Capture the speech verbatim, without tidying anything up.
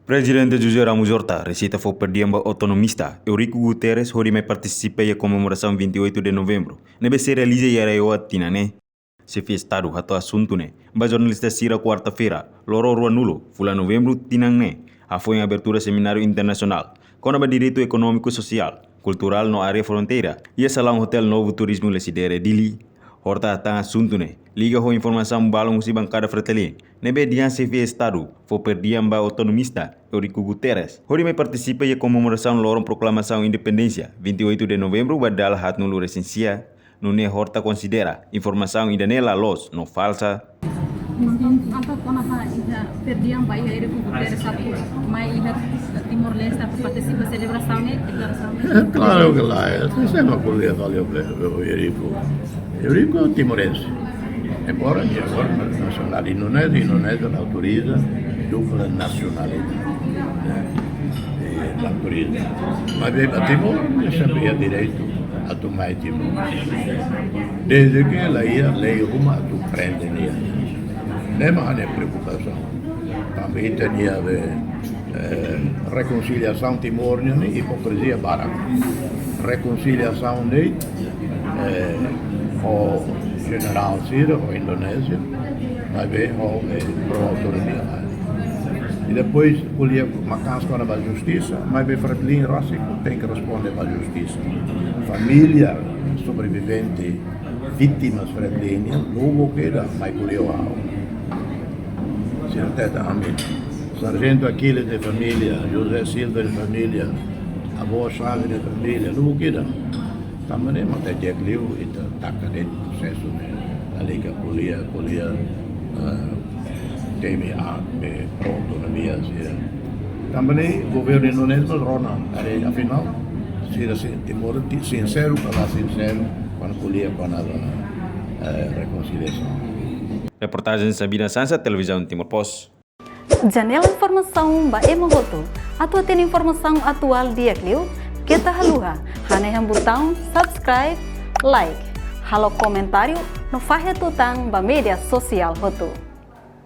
Prezidente José Ramos Horta resita fó perdian ba autonomista Eurico Guterres hodi mai partisipa iha komemorasaun vinte e oito de Novembro ne'ebé sei realiza iha RAEOA tinan ne'e. Xefe Estadu hato'o asuntu ne'e ba jornalista sira kuarta-feira, loron ruanulu, fulan Novembru tinan ne'e, hafoin abertura semináriu internasionál kona-ba direitu ekonómiku, sosiál, kulturál no área fronteira iha salaun Hotel Novo Turismo Lecidere, Dili. Horta hatán asuntu ne'e liga ho informasaun balun husi bankada Fretilin ne'ebé dehan Xefe Estadu fó perdian ba autonomista Eurico Guterres hodi mai partisipa iha komemorasaun loron proklamasaun independénsia vinte e oito de Novembro ba dala haatnulu resin sia, nune'e Horta konsidera informasaun ida-ne'e la loos no falsa. Entaun, entaun kona-ba iha perdian ba iha Eurico Guterres atu mai iha Timor-Leste atu partisipa selebrasaun ne'e, deklarasaun ne'e? Klaru ke lae, ita sempre ko'alia fali ho Eurico. Eurico timorense. Embora nia agora nasionál indonézia, Indonézia la autoriza dupla nasionalidade. Ne'e? E la autoriza. Maibé ba Timor, nia sempre iha direitu atu mai Timor. Desde ke la iha lei ruma atu prende nia. Ne'e mak ha'u-nia preokupasaun. Tanba ita-nia be, eh, rekonsiliasaun Timor nian ne'e hipokrizia barak. Rekonsiliasaun de'it, eh, ho jenerál sira, ho Indonézia, maibé ho, eh, pro-autonomia. I depois ko'alia maka'as kona-ba justisa, maibé Fretilin rasik tenke responde ba justisa. Família sobrevivente, vítimas Fretilin nian, lubuk ida mai ko'alia ho ha'u. Sira hatete ami. Sarjento Aquiles nia família, José Silva nia família, avó Xavier nia família, lubuk ida. Tanba ne'e mak ita di'ak liu ita taka de'it prosesu ne'e. Lalika ko'alia, ko'alia, eh, temi a, be, pro-autonomia sira. Tanba ne'e governu Indonézia rona, ari afinál, sira sin-, Timor ti-, sinseru ka la sinseru, kuandu ko'alia kona-ba, eh, rekonsiliasaun. Reportajen Sabina Sansa, Televizaun Timor Post. Janela informasaun ba ema hotu. Atu hatene informasaun atuál di'ak liu, keta haluha hanehan butaun subscribe, like, halo komentáriu no fahe tutan ba média sosiál hotu.